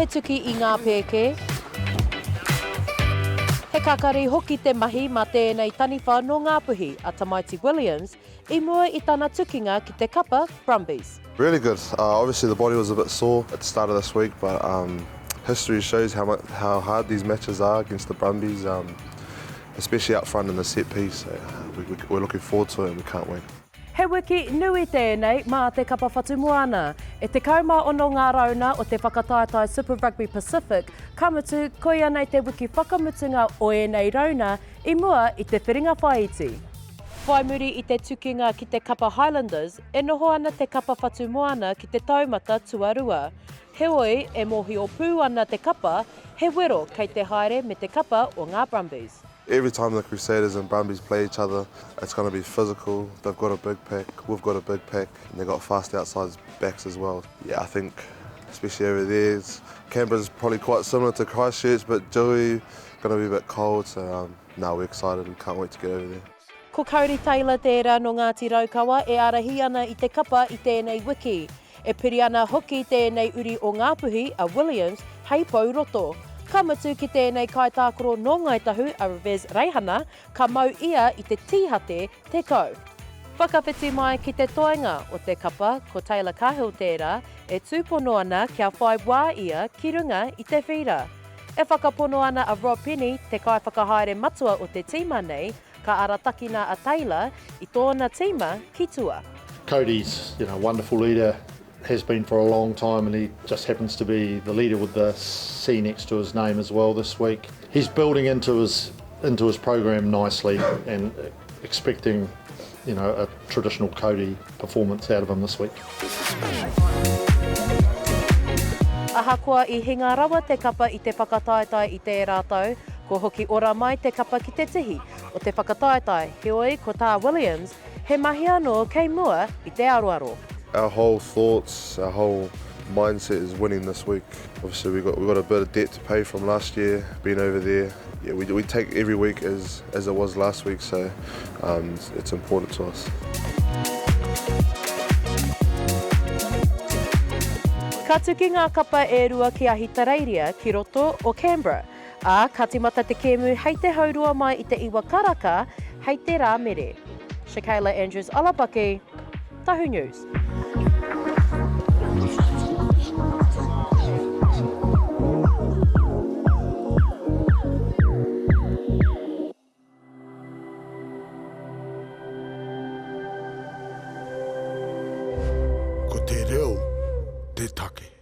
He tuki i ngā pēke, he kakari hoki te mahi mā tēnei taniwha nō Ngāpuhi, a Tamaiti Williams, i mua i tana tukinga ki te kapa Brumbies. Really good. Uh, obviously the body was a bit sore at the start of this week, but um, history shows how, much, how hard these matches are against the Brumbies, um, especially out front in the set piece. So, uh, we, we, we're looking forward to it and we can't wait. He wiki nui tēnei mā te kapa Whatumoana. E 16 ngā rauna o te whakataetae Super Rugby Pacific, ka mutu koia nei te wiki whakamutunga o ēnei rauna i mua i te whiringa whāiti. Whai muri i te tukinga ki te kapa Highlanders, e noho ana te kapa Whatumoana ki te taumata tuarua. Heoi, e mōhio pū ana te kapa, he wero kei te haere me te kapa o ngā Brumbies. Every time the Crusaders and Brumbies play each other, it's going to be physical. They've got a big pack, we've got a big pack, and they've got fast outside backs as well. Yeah, I think, especially over there, it's, Canberra's probably quite similar to Christchurch, but dewy, going to be a bit cold, so um, no, we're excited. We can't wait to get over there. Ko Kauri Taylor tērā nō Ngāti Raukawa e ārahi ana i te kapa i tēnei wiki. E piri ana hoki tēnei uri o Ngāpuhi, a Williams, hei pou roto. Ka mutu ki tēnei kaitākaro nō Ngāi Tahu, a Revez Reihana, ka mau ia i te tīhate 10. Whakawhiti mai ki te toenga o te kapa, ko Taylor Cahill tērā, e tūpono ana kia whai wā ia ki runga i te whīra. E whakapono ana a Rob Penny, te kaiwhakahaere matua o te tīma nei, Ka aratakina a Taylor i tōna tīma ki tua. Cody's, you know, wonderful leader, has been for a long time and he just happens to be the leader with the C next to his name as well this week. He's building into his, into his program nicely and expecting, you know, a traditional Cody performance out of him this week. Ahakoa i hinga rawa te kapa i te whakataetae i tērā tau, kua hoki ora mai te kapa ki te tihi o te whakataetae, heoi ko tā Williams, he mahi anō kei mua i te aroaro. Our whole thoughts, our whole mindset is winning this week. Obviously we got, we got a bit of debt to pay from last year, being over there. Yeah, we, we take every week as, as it was last week, so um, it's, it's important to us. Ka tuki ngā kapa e rua ki Ahitereiria ki roto o Canberra, ā, ka timata te kēmu hei te haurua mai i te iwa karaka hei te Rāmere. Shakayla Andrews Alapaki, Tahu News. Ko te reo te take.